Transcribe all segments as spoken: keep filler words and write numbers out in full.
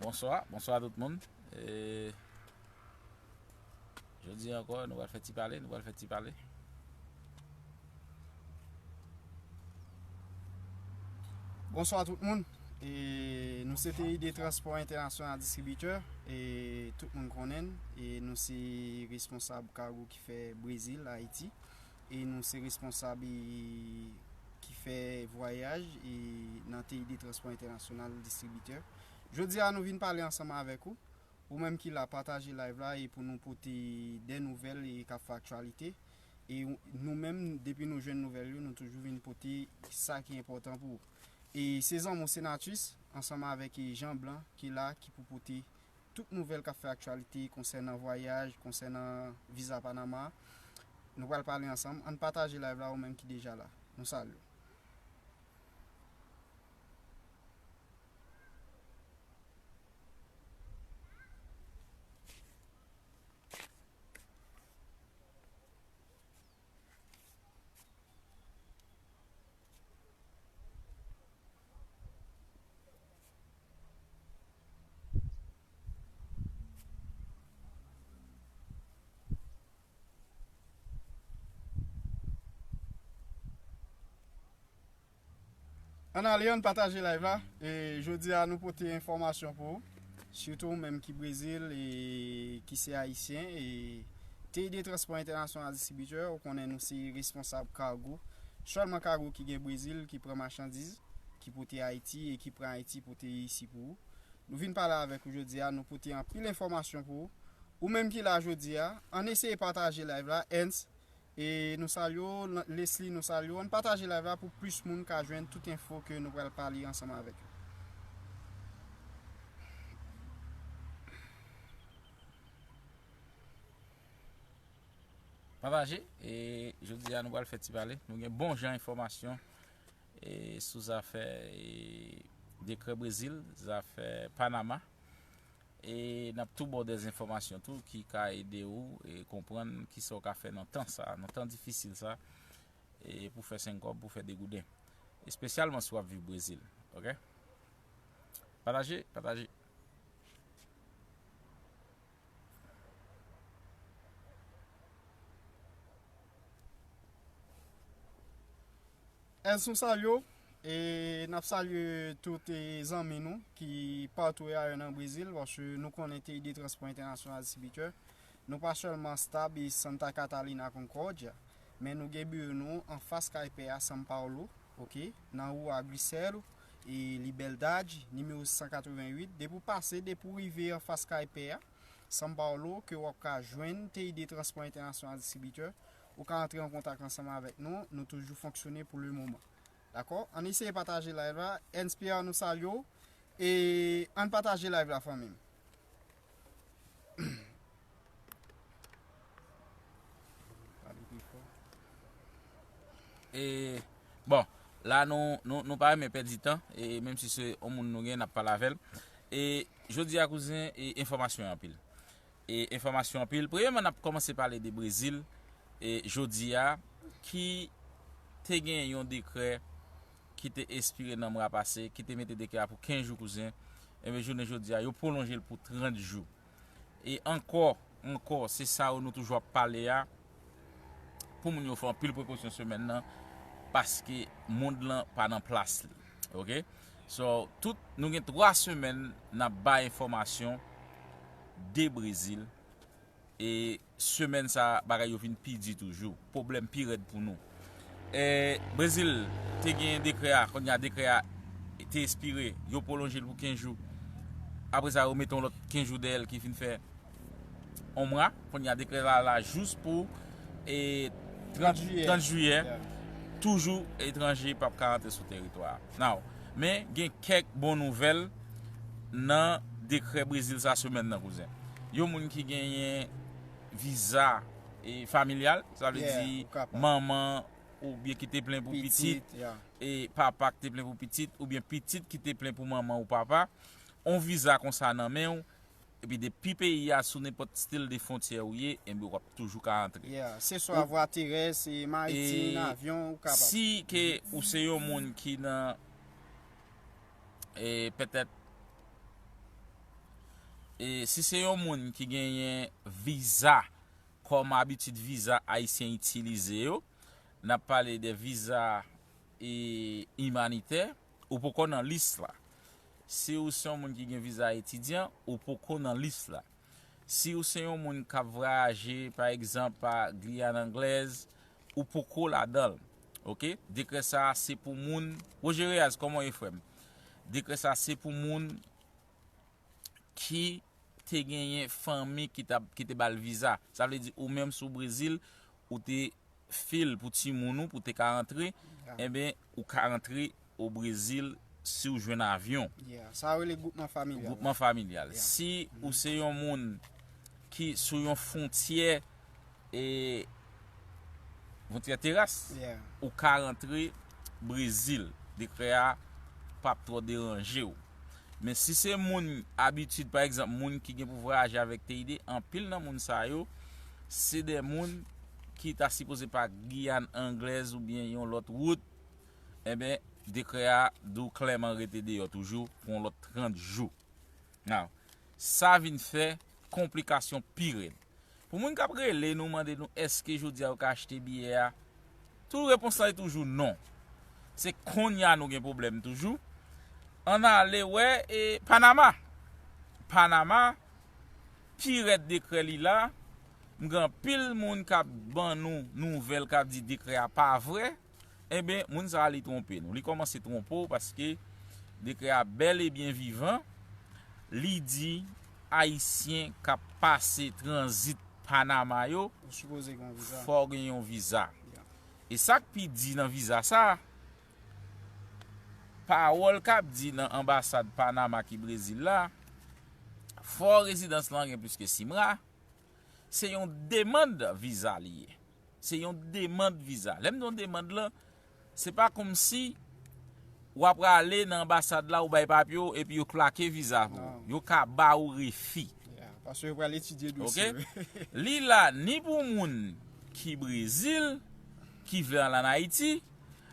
Bonswa, bonswa tout moun. E, jodi ankò, nou pral fè ti pale, nou pral fè ti pale. Bonswa tout moun. E, nou se T I D Transpò Entènasyonal Distribitè. E, tout moun konnen n. E, nou se responsab kago ki fè Brezil, Ayiti. E nou se responsab, e, ki fè vwayaj, e, nan T I D Transpò Entènasyonal Distribitè. Jodi a, nou vin pale ansanm avèk ou. Ou menm ki la, pataje live la e pou nou pote de nouvèl e k ap fè aktyalite. E nou menm, depi nou jwenn nouvèl yo, nou toujou vin pote sa ki enpòtan pou ou. E se zanmi w Senatus, ansanm avèk, e, Jean Blanc, ki la, ki pou pote tout nouvèl k ap fè aktyalite konsènan vwayaj, konsènan viza Panama. Nou pral pale ansanm. Ann pataje live la, ou menm ki deja la. Nou salye w. Ann ale, ann pataje live la. E jodi a, nou pote enfòmasyon pou ou. Sitou ou menm ki Brezil e ki se ayisyen. E T I D Transpò Entènasyonal Distribitè, ou konnen nou se responsab kago. Sèlman kago ki gen Brezil, ki pran machandiz, ki pote Ayiti e ki pran Ayiti pote isi pou ou. Nou vin pale avèk ou jodi a, nou pote anpil enfòmasyon pou ou. Ou menm ki la jodi a, ann eseye pataje live la. Ernst, e nou salye w, Leslie, nou salye w. Ann pataje live la pou plis moun ka jwenn tout enfo ke nou pral pale ansanm avèk yo. Pataje, e jodi a nou pral fè ti pale. Nou gen bon jan enfòmasyon, e sou zafè, e dekrè Brezil, zafè Panama. E n ap tou ba w dèz enfòmasyon tou ki ka ede w, e, konprann kisa w ka fè nan tan sa, nan tan difisil sa, e pou fè senk kòb, pou fè de gouden. Espesyalman si w ap viv Brezil. Oke? Pataje, pataje. Ernst, nou salye w, e n ap salye tout, e, zanmi nou ki patou e ayè nan Brezil, paske nou konnen T I D Transpò Entènasyonal Distribitè, nou pa sèlman stab e Santa Catalina Concordia, men nou gen biwo nou anfas kay pè a São Paulo, oke, nan Rua Grisero e Liberdade, nimewo san katrevenn uit. Depi w pase, depi w rive anfas kay pè a, São Paulo, ke w ap ka jwenn T I D Transpò Entènasyonal Distribitè. Ou ka antre an kontak ansanm avèk nou. Nou toujou fonksyone pou le moman. Dakò? Ann eseye pataje live la. Ernst Pierre, nou salye w. E ann pataje live la, fanmi m. Pale pi fò. E, bon, la nou, nou, nou pa renmen pèdi tan, e menm si se yon moun nou gen, n ap pale avè l. E jodi a, kouzen, e enfòmasyon anpil. E enfòmasyon anpil. Premyèman, n ap kòmanse pale de Brezil, e jodi a, ki te gen yon dekrè ki te espire nan mwa pase, ki te mete dekrè a pou kenz jou, kouzen. Ebyen, jounen jodi a, yo pwolonje l pou trant jou. E ankò, ankò, se sa yo nou toujou ap pale a, pou moun yo fè anpil prekosyon semèn nan, paske mond lan pa nan plas li. Oke? So, tout, nou gen twa semèn n ap bay enfòmasyon de Brezil. E semèn sa, bagay yo vin pi di toujou. Pwoblèm pi rèd pou nou. E, Brezil te gen dekrè a, kounye a dekrè a te espire, yo pwolonje l pou kenz jou. Apre sa, yo mete yon lòt kenz jou dèyè l ki fin fè yon mwa. Kounye a dekrè la, la jous pou, e, trant, trant jiyè. Trant jiyè. Yeah. Toujou etranje p ap ka rantre sou teritwa a. Now, men gen kèk bon nouvèl nan dekrè Brezil sa semèn nan, kouzen. Yon moun ki genyen viza, e, familyal, sa vle di manman oubyen ki te plen pou pitit, e papa ki te plen pou pitit, oubyen pitit ki te plen pou manman ou papa, on viza konsa nan men w, epi depi peyi a sou nenpòt stil de fwontyè ou ye, enben w ap toujou ka antre. Yeah, se swa vwa terès, e maritim, avyon, ou kapab. Si ke ou se yon moun ki nan, e, petèt E si se yon moun ki genyen viza, kòm abitid viza ayisyen itilize yo, n ap pale de viza e, imanitè, ou poko nan lis la. Si ou se yon moun ki gen viza etidyan, ou poko nan lis la. Si ou se yon moun k ap vwayaje, pa egzanp, pa Giyàn Anglèz, ou poko ladan l. Oke? Dekrè sa a se pou moun, Roger Reyes, kòman w ye, frè m? Dekrè sa a se pou moun ki te genyen fanmi ki t ap, ki te ba l viza. Sa vle di, ou menm sou Brezil, ou te fil pou timoun ou, pou te ka antre, enben, ou ka antre o Brezil si w jwenn avyon. Yeah. Sa yo rele gwoupman familyal. Gwoupman familyal. Si ou se yon moun ki sou yon fwontyè, e, fwontyè teras, ou ka rantre Brezil. Dekrè a p ap twò deranje w. Men si se moun abitid, pa egzanp, moun ki gen pou vwayaje avèk T I D, anpil nan moun sa yo, se de moun ki ta sipoze pa Giyàn Anglèz oubyen yon lòt wout, enben, dekrè a di w klèman rete deyò toujou pou yon lòt trant jou. Now, sa vin fè konplikasyon pi rèd. Pou moun k ap rele nou, mande nou èske jodi a yo ka achte biyè a, tout repons la se toujou non. Se kounye a nou gen pwoblèm toujou. Ann ale wè e Panama. Panama, pi rèd dekrè li la. M gen anpil moun k ap ban nou nouvèl k ap di dekrè a pa vrè. Enben, moun sa a li twonpe nou. Li kòmanse twonpe w paske dekrè a bèl e byen vivan. Li di Ayisyen k ap pase tranzit Panama yo, fò w gen yon viza. E sa k pi di nan viza sa a, pawòl k ap di nan anbasad Panama ki Brezil la, fò rezidans lan gen plis ke sis mwa, se yon demann viza li ye. Se yon demann viza. Lè m di yon demann lan, se pa kòmsi w ap prale nan anbasad la, ou bay papye w, epi yo plake viza pou ou. Yo ka ba ou refi. Paske yo pral etidye dosye yo. Li la ni pou moun ki Brezil, ki vle al ann Ayiti,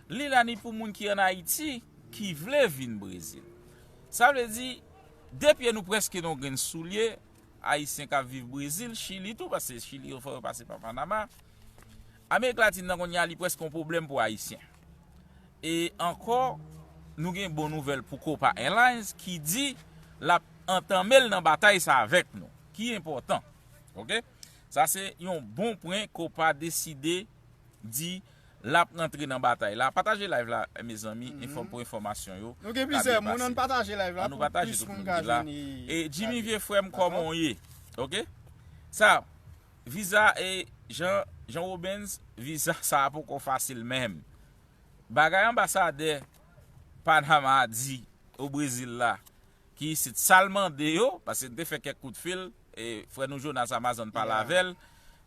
li la ni pou moun ki ann Ayiti, ki vle vin Brezil. Sa vle di, de pye nou prèske nan yon grenn soulye, Ayisyen k ap viv Brezil, Chili tou, paske Chili yo fò yo pase pa Panama. Amerik Latin nan kounye a, li prèske yon pwoblèm pou Ayisyen. E ankò, nou gen bon nouvèl pou Copa Airlines ki di l ap antanme l nan batay sa avèk nou, ki enpòtan. Oke? Sa se yon bon pwen Copa deside di l ap rantre nan batay la. Pataje live la, mezanmi, pou enfòmasyon yo. Nou gen plizyè moun, ann pataje live la pou plis moun ka jwenn. E Jimmy, vye frè m, kòman w ye? Oke? Sa, viza e Jean, Jean Robens, viza sa a poko fasil menm. Bagay anbasadè Panama a di o Brezil la, ki isit, sa l mande yo, paske n te fè kèk kout fil, e frè nou Jonas Amazon pale avè l,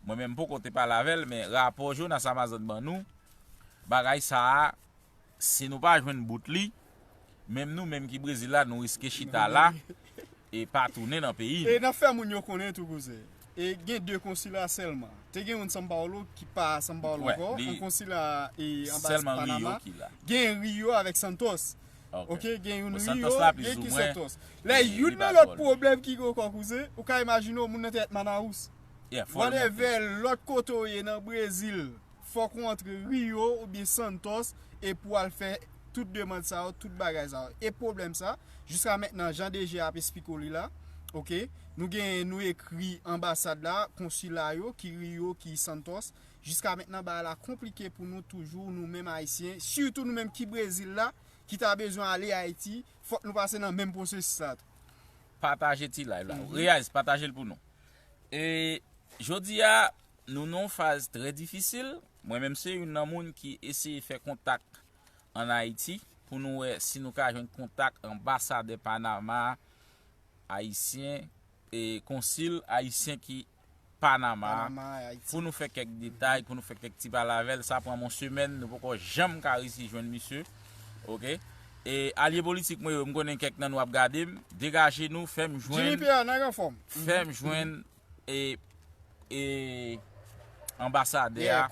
mwen menm m poko te pale avè l, men rapò Jonas Amazon ban nou, bagay sa a, si nou pa jwenn bout li, menm nou menm ki Brezil la, nou riske chita la, e pa tounen nan peyi nou. E n ap fè moun yo konnen tou, kouzen. E gen de konsila sèlman. Te gen youn São Paulo ki pa São Paulo ankò, yon konsila e anbasad Panama. Gen Rio avèk Santos. Oke, gen youn Rio, gen ki Santos. Lè youn nan lòt pwoblèm ki gen ankò, kouzen, ou ka imajine w, moun nan te ret Manaus. Whatever, lòt kote w ye nan Brezil, fòk ou antre Rio oubyen Santos e pou w al fè tout demann sa yo, tout bagay sa yo. E pwoblèm sa, jiska mentnan, jan D G ap esplike w li la, oke, nou genyen, nou ekri anbasad la, konsila yo, ki Rio, ki Santos. Jiska mentnan, bagay la konplike pou nou toujou, nou menm Ayisyen, sitou nou menm ki Brezil la, ki ta bezwen ale Ayiti, fòk nou pase nan menm pwosesis la tou. Pataje ti live la. Reyes, pataje l pou nou. E jodi a, nou nan yon faz trè difisil. Mwen menm se youn nan moun ki eseye fè kontak ann Ayiti pou nou wè si nou ka jwenn kontak anbasadè Panama ayisyen, e konsil ayisyen ki Panama, pou nou fè kèk detay, pou nou fè kèk ti pale avè l. Sa pran m yon semèn, nou poko janm ka resi jwenn misye. Oke? E alye politik mwen yo, m konnen kèk nan nou ap gade m, degaje nou, fè m jwenn, fè m jwenn e, e anbasadè a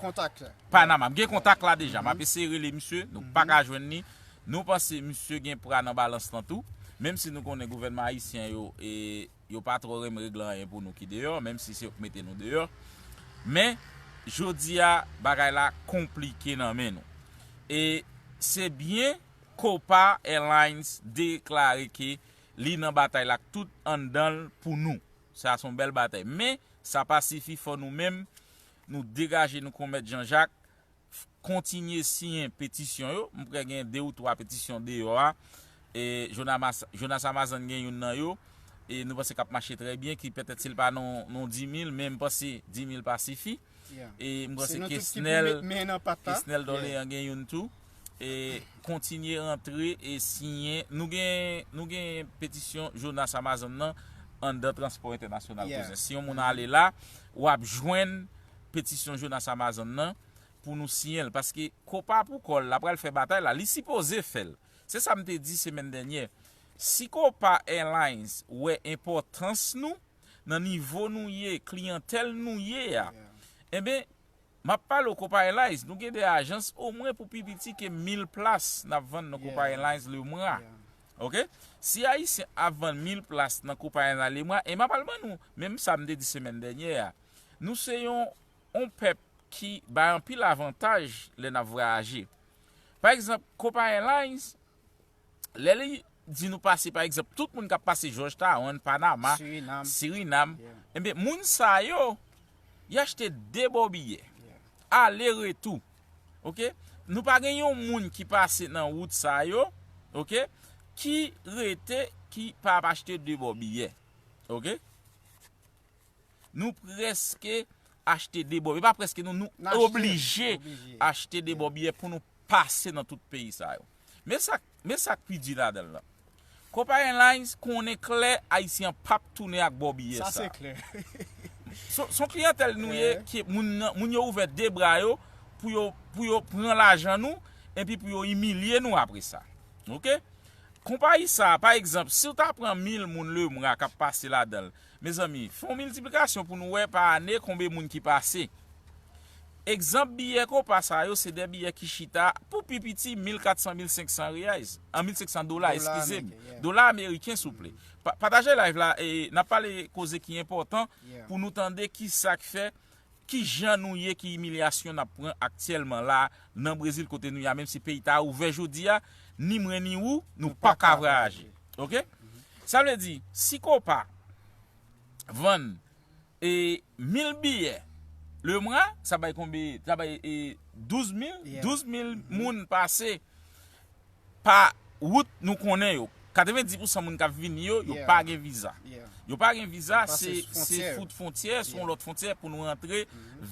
Panama. M gen kontak la deja, m ap eseye rele misye, nou pa ka jwenn li. Nou panse misye gen pra nan balans lan tou, menm si nou konnen gouvènman ayisyen yo e yo pa twò renmen regle anyen pou nou ki deyò, menm si se yo k mete nou deyò. Men, jodi a, bagay la konplike nan men nou. E se byen, Copa Airlines deklare ke li nan batay la ak tout anndan l pou nou. Sa se yon bèl batay. Men, sa pa sifi, fò nou menm, nou degaje nou kon Mèt Jan Jak, kontinye siyen petisyon yo. M kwè gen de ou twa petisyon deyò a. E Jonas, Jonas Amazan gen youn nan yo. E nou panse k ap mache trè byen, ki petèt si l pa nan, nan di mil, men m panse di mil pa sifi. E m panse Kesnel, Kesnel Dolean gen youn tou. E kontinye rantre e siyen. Nou gen, nou gen petisyon Jonas Amazan nan anndan Transpò Entènasyonal Kozen. Si yon moun ale la, w ap jwenn petisyon Jonas Amazan nan pou nou siyen l. Paske Copa pou kò l la pral fè batay la. Li sipoze fè l. Se sa m te di semèn dènyè. Si Copa Airlines wè enpòtans nou, nan nivo nou ye, kliyantèl nou ye a, enben, m ap pale w Copa Airlines, nou gen de ajans omwen pou pi piti ke mil plas n ap vann nan Copa Airlines le mwa. Oke? Si Ayisyen ap vann mil plas nan Copa Airlines le mwa, e m ap al ban nou, menm sa m te di semèn dènyè a, nou se yon, yon pèp ki bay anpil avantaj lè n ap vwayaje. Pa egzanp, Copa Airlines, lè li di nou pase, pa egzanp, tout moun k ap pase Georgetown, Panama, Sirinam, enben, moun sa yo, y achte de bò biyè. Ale retou. Oke? Nou pa gen yon moun ki pase nan wout sa yo, oke, ki rete, ki pa ap achte de bò biyè. Oke? Nou prèske achte de bò. E pa prèske, nou, nou oblije achte de bò biyè pou nou pase nan tout peyi sa yo. Men sa, men sa k pi di ladan l lan. Copa Airlines konnen klè Ayisyen an p ap tounen ak bò biyè sa. Se, se yon kliyantèl nou ye, ki moun, moun yo ouvè de bra yo pou yo, pou yo pran lajan nou, epi pou yo imilye nou apre sa. Oke? Konpayi sa a, pa egzanp, si w ta pran mil moun le mwa k ap pase ladan l, mezanmi, fè yon miltiplikasyon pou nou wè pa ane konbe moun ki pase. Egzanp biyè Copa sa yo, se de biyè ki chita pou pi piti mil kat san, mil senk san reais, an mil senk san dola, eskize m. Dola ameriken, souple. Pa, pataje live la, e n ap pale koze ki enpòtan pou nou tande ki sa k fè ki jan nou ye, ki imilyasyon n ap pran aktyèlman la nan Brezil kote nou ye a, menm si peyi ta ouvè jodi a, ni mwen ni ou, nou pa ka vwayaje. Oke? Sa vle di, si Copa vann e mil biyè le mwa, sa bay konbe, sa bay e douz mil, douz mil moun pase pa wout nou konnen yo. Katrevenndis pousan moun k ap vini yo, yo pa gen viza. Yo pa gen viza, se, se fout fwontyè, se yon lòt fwontyè pou nou rantre,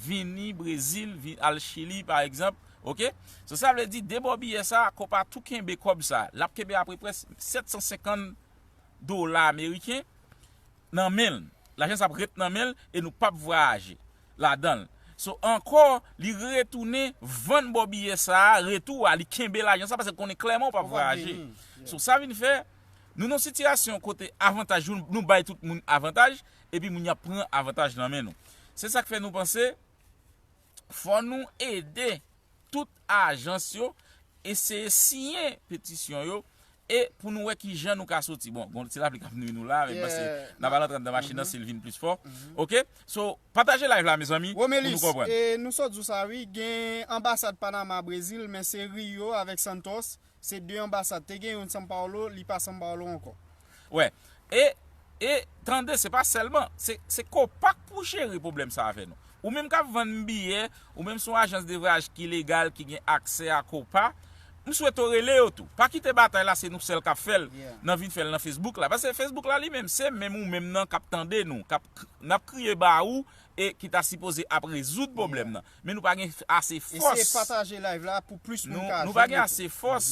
vini Brezil, vi-, al Chili, pa egzanp. Oke? So, sa vle di, de bò biyè sa, Copa tou kenbe kòb sa. L ap kenbe apeprè sèt san senkant dola ameriken nan men l. Lajan sa ap ret nan men l e nou p ap vwayaje ladan l. So, ankò, li retounen vann bò biyè sa a, retou a, li kenbe lajan sa, paske l konnen klèman w p ap vwayaje. So, sa vin fè, nou nan sitiyasyon kote avantaj, nou, nou bay tout moun avantaj, epi moun y ap pran avantaj nan men nou. Se sa k fè nou panse, fò nou ede tout ajans yo eseye siyen petisyon yo, e pou nou wè ki jan nou ka soti. Bon, gon ti lapli k ap nwi nou la, men m panse n ap al antre anndan machin nan si l vin plis fò. Oke? So, pataje live la, mezanmi, pou nou konprann. Romelis, e, nou sot di w sa, wi, gen anbasad Panama, Brezil, men se Rio avèk Santos. Se de anbasad. Te gen youn São Paulo, li pa São Paulo ankò. Wè. E, e, tande, se pa sèlman, se, se Copa k pou jere pwoblèm sa avè nou. Ou menm k ap vann biyè, ou menm se yon ajans de vwayaj ki legal, ki gen aksè a Copa, m swete w rele yo tou. Pa kite batay la, se nou sèl k ap fè l, nan vin fè l nan Facebook la. Paske Facebook la li menm, se menm ou menm nan k ap tande nou, k ap, n ap kriye ba ou, e ki ta sipoze ap rezoud pwoblèm nan. Men nou pa gen ase fòs. Eseye pataje live la pou plis moun ka jwenn li tou. Nou pa gen ase fòs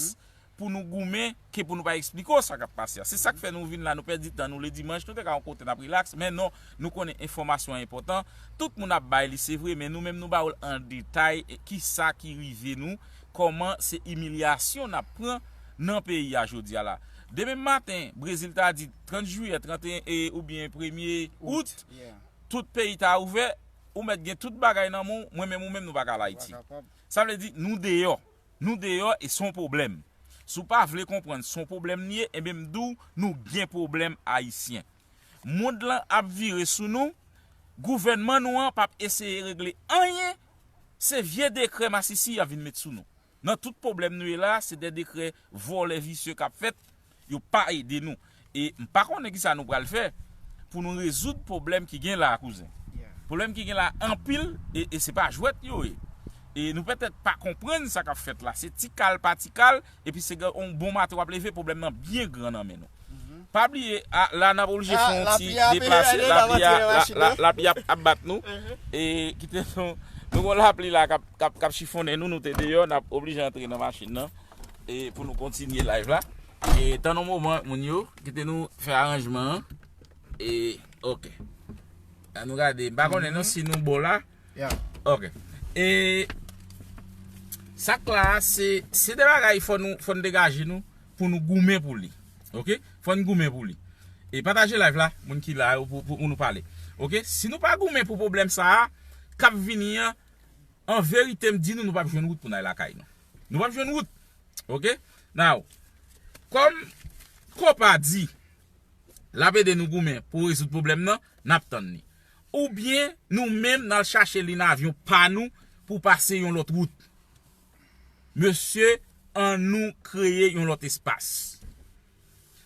pou nou goumen ke pou nou pa eksplike w sa k ap pase a. Se sa k fè nou vin la, nou pèdi tan nou ledimanch, nou te ka yon kote n ap rilaks, men non, nou konnen enfòmasyon an enpòtan. Tout moun ap bay li, se vre, men nou menm nou ba w l an detay, e ki sa ki rive nou, kòman se imilyasyon n ap pran nan peyi a jodi a la. Demen maten, Brezil ta di trant jiyè, trant e en, e, oubyen premye out, tout peyi ta ouvè, ou mèt gen tout bagay nan men w, mwen menm ou menm nou pa ka al Ayiti. Sa vle di, nou deyò. Nou deyò e se yon pwoblèm. Si w pa vle konprann se yon pwoblèm li ye, enben m di w, nou gen pwoblèm ayisyen. mond lan ap vire sou nou, gouvènman nou an p ap eseye regle anyen, se vye dekrè masisi y ap vin met sou nou. Nan tout pwoblèm nou ye la, se de dekrè vòlè visye k ap fèt, yo pa ede nou. E m pa konnen kisa nou pral fè pou nou rezoud pwoblèm ki gen la, kouzen. Pwoblèm ki gen la anpil, e, e se pa jwèt yo ye. E nou petèt pa konprann sa k ap fèt la. Se ti kal pa ti kal, epi se yon bon maten w ap leve, pwoblèm nan byen gran nan men nou. Pa bliye, a, la n ap oblije fè yon ti deplase, lapli ap, ap bat nou. E kite nou, nou gon lapli la k ap, k ap, k ap chifonnen nou, nou te deyò, n ap oblije antre nan machin nan. E pou nou kontinye live la. E tann yon moman, moun yo, kite nou fè aranjman an. E, ok. An nou gade, m pa konnen non si nou bon la. Ok. E sa k la a, se, se de bagay fò nou, fò n degaje nou pou nou goumen pou li. Ok? Fò n goumen pou li. E pataje live la, moun ki la yo, pou, pou, pou nou pale. Ok? Si nou pa goumen pou pwoblèm sa a, k ap vini an, an verite, m di nou, nou p ap jwenn wout pou n al lakay nou. Nou p ap jwenn wout. Ok? Now, kòm Kopa di, l ap ede nou goumen pou rezoud pwoblèm nan, n ap tann li. Oubyen, nou menm, n al chache li nan avyon pa nou pou pase yon lòt wout. Mesye, annou kreye yon lòt espas.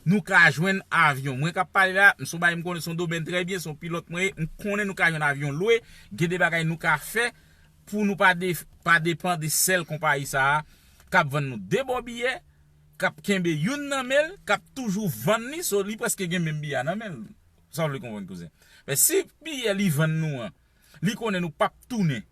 Nou ka jwenn avyon. Mwen k ap pale la, m se yon bagay m konnen, se yon domèn trè byen, se yon pilòt mwen ye, m konnen nou ka jwenn avyon lwe, gen de bagay nou ka fè pou nou pa de, pa depann de sèl konpayi sa a k ap vann nou de bò biyè, k ap kenbe youn nan men l, k ap toujou vann li, so li prèske gen menm biyè a nan men l. Sa w vle konprann, kouzen? Men si biyè li vann nou an, li konnen nou p ap tounen,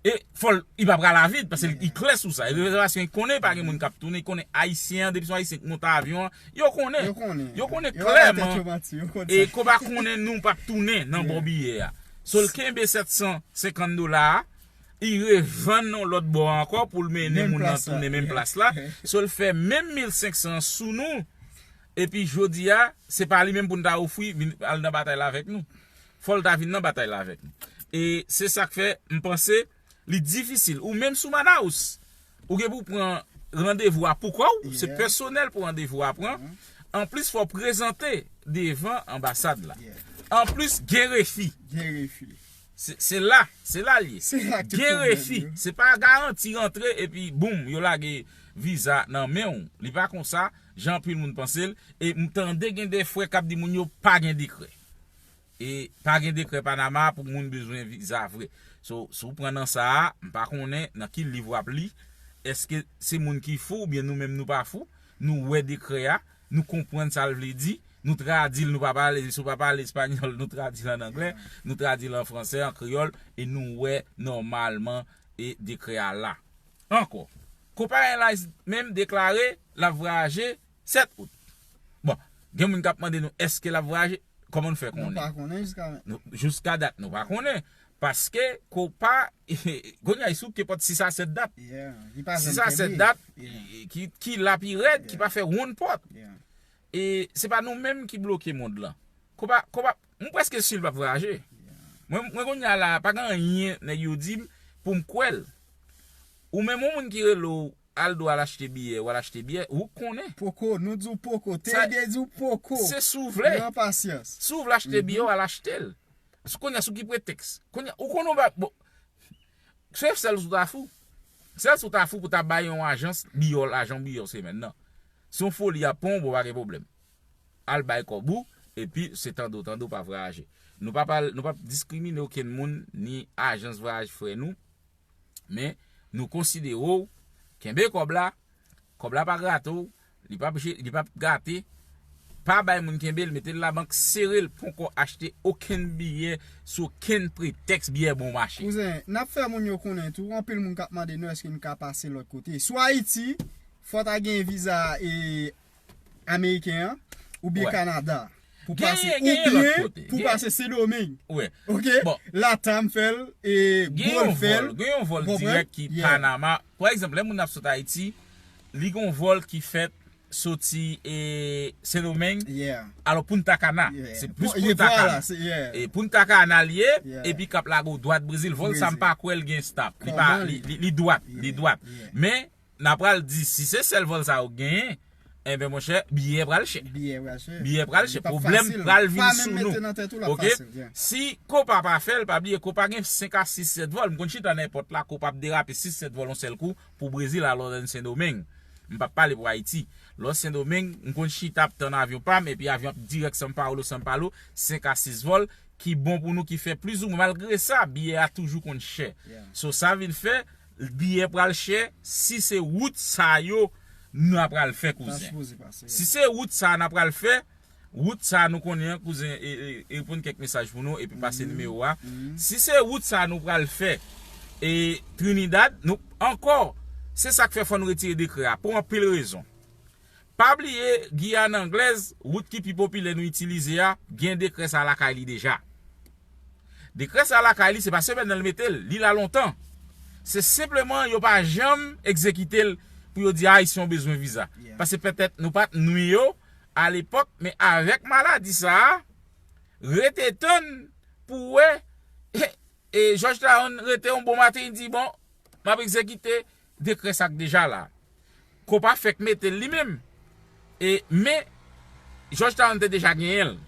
e fò l, li pa pral avid, paske li klè sou sa. E rezèvasyon, li konnen pa gen moun k ap tounen, li konnen Ayisyen an, depi se yon Ayisyen ki monte avyon an, yo konnen. Yo konnen. Yo konnen klèman. E Kopa konnen nou p ap tounen nan bò biyè a. So l kenbe sèt san senkant dola a, li revann nan lòt bò a ankò pou l mennen moun nan tounen menm plas la. So l fè menm mil senk san sou nou. Epi jodi a, se pa li menm pou n ta ofri vin al nan batay la avèk nou. Fò l ta vin nan batay la avèk nou. E se sa k fè, m panse, li difisil. Ou menm sou Manaus, ou gen pou pran randevou a pou kò w, se pèsonèl pou randevou a pran. Anplis, fò w prezante devan anbasad la. Anplis, gen refi. Gen refi. Se, se la, se la l ye. Gen refi. Se pa garanti rantre epi boum, yo lage viza nan men w. Li pa konsa, jan anpil moun panse l. E m tande gen de frè k ap di moun yo pa gen dekrè. E pa gen dekrè Panama pou moun bezwen viza vre. So, si w pran nan sa a, m pa konnen nan ki liv w ap li. Èske se moun ki fou oubyen nou menm nou pa fou? Nou wè dekrè a, nou konprann sa l vle di, nou tradui l, nou pa pale, si w pa pale espanyòl, nou tradui l an anglè, nou tradui l an fransè, an kreyòl, e nou wè nòmalman e dekrè a la. Ankò, Copa Airlines menm deklare l ap vwayaje sèt out. Bon, gen moun k ap mande nou èske l ap vwayaje, kòman nou fè konnen? Nou pa konnen jiska mentnan. Nou, jiska dat, nou pa konnen. Paske Copa, kounye a, li sou ke pòt sis a sèt dat. Yeah, li pa janm kenbe. Sis a sèt dat, yeah, ki, ki la pi rèd, ki pa fè wonn pòt. Yeah. E se pa nou menm ki bloke mond lan. Copa, Copa, m prèske si l p ap vwayaje. Yeah. Mwen, mwen kounye a la, pa gen anyen nèg yo di m pou m kwè l. Ou menm, yon moun ki rele w al di w al achte biyè, w al achte biyè, ou konnen. Poko, nou di w poko, T D di w poko. Se si w vle. Pran pasyans. Si w vle achte biyè, w al achte l. Kounye a, sou ki pretèks? Kounye a, ou konnen w pa, bon, se sèl si w ta fou. Sèl si w ta fou pou ta bay yon ajans biyè w, lajan biyè w semèn nan. Se yon foli y ap pran w, bon, pa gen pwoblèm. Al bay kòb ou, epi se tande w, tande w pa vwayaje. Nou pa pral, nou p ap diskrimine okenn moun, ni ajans vwayaj frè nou. Men, nou konsidere w, kenbe kòb la, kòb la pa grate w, li p ap je-, li p ap gate, pa bay moun kenbe l, mete l labank, sere l, poko achte okenn biyè sou okenn pretèks, biyè bon mache. Kouzen, n ap fè moun yo konnen tou, anpil moun k ap mande nou èske n ka pase lòt kote. Swa Ayiti, fò ta gen viza, e, ameriken an, oubyen Kanada. Pou pase, oubyen pou pase Sendomeng. Ok? Latam fè l, e Gol fè l. Gen yon vòl dirèk ki Panama. Pa egzanp, lè moun ap sot Ayiti, li gen yon vòl ki fèt soti, e, Sendomeng. Alò, Punta Cana. Se plis Punta Cana. E Punta Cana l ye, epi k ap lage w dwat Brezil. Vòl sa, m pa kwè l gen stop. Li pa, li, li, li dwat, li dwat. Men, n a pral di, si se sèl vòl sa yo genyen, Enben, monchè, biyè pral chè. Biyè pral chè. Biyè pral chè. Pwoblèm pral vin sou nou. Oke? Si Copa pa fè l, pa bliye, Copa gen senk a sis, sèt vòl. M konn chita nan èpòt la, Copa ap derape sis, sèt vòl yon sèl kou pou Brezil, alò, Sendomeng. M p ap pale pou Ayiti. Lò Sendomeng, m konn chita ap tann avyon pa m, epi avyon ap dirèk São Paulo, São Paulo, senk a sis vòl, ki bon pou nou, ki fè plizoumwen. Malgre sa, biyè a toujou konn chè. So, sa vin fè, biyè pral chè, si se wout sa yo, nou pral fè, kouzen. Si se wout sa nou pral fè, wout sa nou konnen an, kouzen, e, e, e reponn kèk mesaj pou nou, epi pase nimewo a. Si se wout sa nou pral fè, e Trinidad, nou, ankò, se sa k fè fò nou retire dekrè a, pou anpil rezon. Pa bliye, Giyàn Anglèz, wout ki pi popilè nou itilize a, gen dekrè sa lakay li deja. Dekrè sa lakay li, se pa semèn nan l mete l, li la lontan. Se senpleman yo pa janm egzekite l pou yo di Ayisyen yo bezwen viza. Paske petèt nou pa t nwi yo alepòk, men avèk maladi sa a, rete tann pou wè, e, e George Taron rete yon bon maten, li di, bon, m ap egzekite dekrè sa k deja la. Copa fèk mete l li menm. E, men, George Taron te deja genyen l.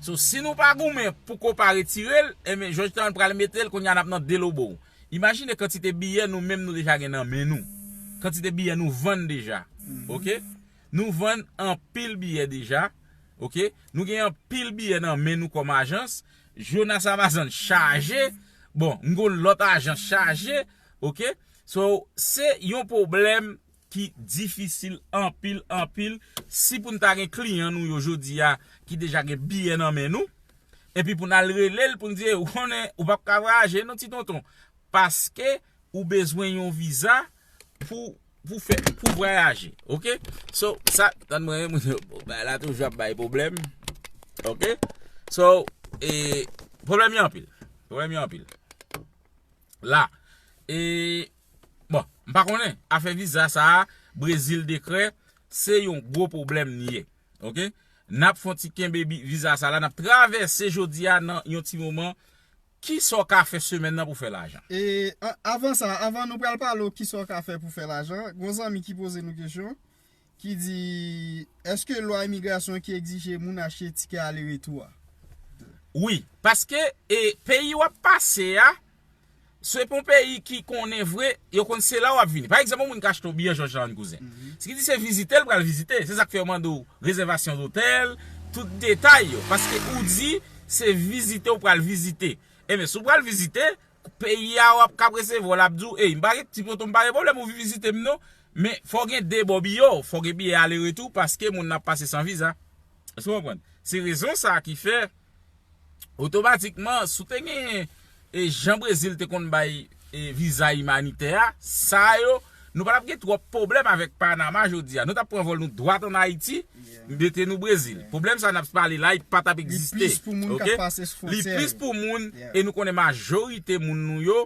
So, si nou pa goumen pou Copa retire l, enben, George Taron pral mete l, kounye a n ap nan delobo. Imajine kantite biyè nou menm nou deja gen nan men nou. Kantite biyè nou vann deja. Oke? Nou vann anpil biyè deja. Oke? Nou gen anpil biyè nan men nou kòm ajans. Jonas Amazon chaje. Bon, m gen yon lòt ajans chaje. Oke? So, se yon pwoblèm ki difisil anpil, anpil. Si pou n ta gen kliyan nou yo jodi a, ki deja gen biyè nan men nou, epi pou n al rele l, pou n di, ou konnen, ou p ap ka vwayaje, non, ti tonton. Paske ou bezwen yon viza pou, pou fè, pou vwayaje, oke? So, sa, tann mwen, moun yo, bon, bagay la toujou ap bay pwoblèm, oke? So, e, pwoblèm yo anpil. Pwoblèm yo anpil. La, e, bon, m pa konnen, afè viza sa a, Brezil dekrè, se yon gwo pwoblèm li ye, oke? N ap fè yon ti kenbe bi-, viza sa la, n ap travèse jodi a nan yon ti moman. Kisa w ka fè semèn nan pou fè lajan? E, a-, avan sa, avan nou pral pale w kisa w ka fè pou fè lajan, gon zanmi ki poze nou kesyon, ki di, èske lwa imigrasyon ki egzije moun achte tikè ale retou a? Wi, paske, e, peyi w ap pase a, se pou yon peyi ki konnen vre, yo konn se la w ap vini. Pa egzanp, yon moun ka achte yon biyè Jòj Tawonn, kouzen. Si ki di se vizite l pral vizite, se sa k fè yo mande w rezèvasyon dotèl, tout detay yo. Paske ou di se vizite w pral vizite. Enben, si w pral vizite, peyi a w ap k ap resevwa w, l ap di w, ey, m pa gen, ti poto, m pa gen pwoblèm ou vin vizite m non. Men fò w gen de bò biyè w, fò w gen biyè ale retou, paske moun nan ap pase san viza. Èske w konprann? Se rezon sa a ki fè, otomatikman, si w te gen, e, jan Brezil te konn bay, e, viza imanitè a, sa yo, nou pa t ap gen twòp pwoblèm avèk Panama jodi a. Nou t ap pran vòl nou dwat ann Ayiti, mete nou Brezil. Pwoblèm sa n ap pale la, li pa t ap egziste. Li plis pou moun k ap pase sou fwontyè yo. Li plis pou moun, e nou konnen majorite moun nou yo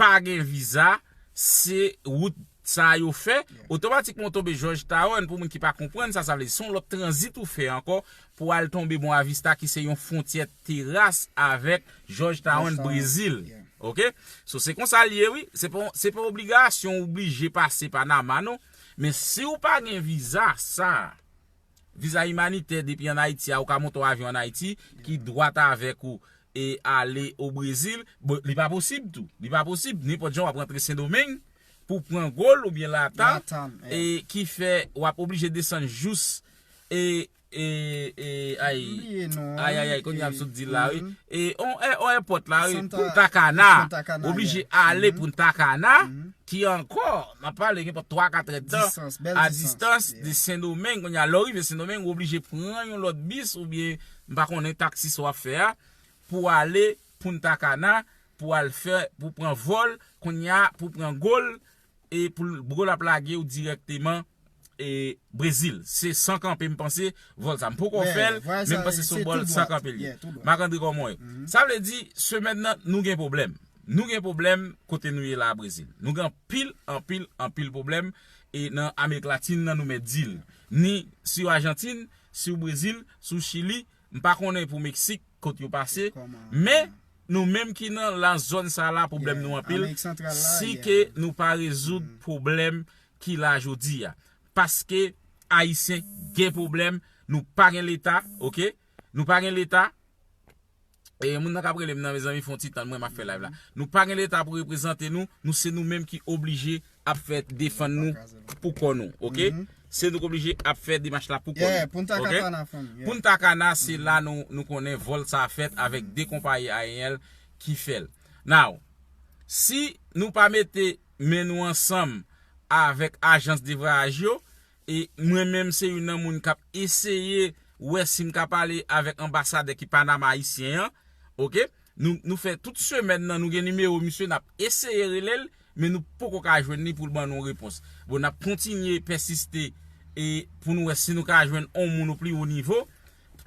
pa gen viza, se wout sa yo fè. Otomatikman w tonbe Jòj Tawonn, pou moun ki pa konprann sa, sa vle di se yon lòt tranzit ou fè ankò pou al tonbe Boa Vista ki se yon fwontyè teras avèk Jòj Tawonn, Brezil. Oke? So, se konsa l ye, wi. Se pa, se pa obligasyon ou blije pase Panama, non. Men si w pa gen viza, sa, viza imanitè depi ann Ayiti a, ou ka monte yon avyon ann Ayiti ki dwat avèk ou e ale o Brezil. Bon, li pa posib tou. Li pa posib. Nenpòt jan w ap rantre Sendomeng pou pran Gol oubyen Latam, e ki fè w ap oblije desann jous, e, e, e, ay, ay, ay, ay, kounye a m sot di l la, wi. E, on, e, on èpòt la, wi, Punta Cana. Oblije ale Punta Cana, ki ankò, n ap pale, gen pa twa, kat èdtan, a distans de Sendomeng. Kounye a, lè w rive Sendomeng, ou oblije pran yon lòt bis, oubyen, m pa konnen taksi sa w ap fè a, pou ale Punta Cana, pou al fè, pou pran vòl, kounye a, pou pran Gol, e pou l, Gol ap lage w dirèkteman, e, Brezil. Se san kanpe, m panse, vòl sa. M poko fè l, men m panse se yon vòl san kanpe l ye. Marc André, kòman w ye? Sa vle di, semèn nan, nou gen pwoblèm. Nou gen pwoblèm kote nou ye la a Brezil. Nou gen anpil, anpil, anpil pwoblèm, e nan Amerik Latin nan, nou mèt di l. Ni si w Ajantin, si w Brezil, si w Chili, m pa konnen pou Meksik, kot yo pase, men nou menm ki nan la zòn sa la, pwoblèm nou anpil. Si ke nou pa rezoud pwoblèm ki la jodi a. paske Ayisyen gen pwoblèm, nou pa gen leta, oke? Nou pa gen leta. E moun nan k ap rele m nan, mezanmi, fè yon ti tann mwen, m ap fè live la. Nou pa gen leta pou reprezante nou, nou se nou menm ki oblije ap fè defann nou pou kò nou, oke? Se nou k oblije ap fè demach la pou kò nou. Punta Cana, fanmi. Punta Cana, se la nou, nou konnen vòl sa a fèt avèk de konpayi aeryèn ki fè l. Now, si nou pa mete men nou ansanm avèk ajans de vwayaj yo, e mwen menm se youn nan moun k ap eseye wè si m ka pale avèk anbasadè ki Panama ayisyen an, oke? Nou, nou fè tout semèn nan, nou gen nimewo misye, n ap eseye rele l, men nou poko ka jwenn li pou l ban nou repons. Bon, n ap kontinye pèsiste e pou nou wè si nou ka jwenn on moun o pli wo nivo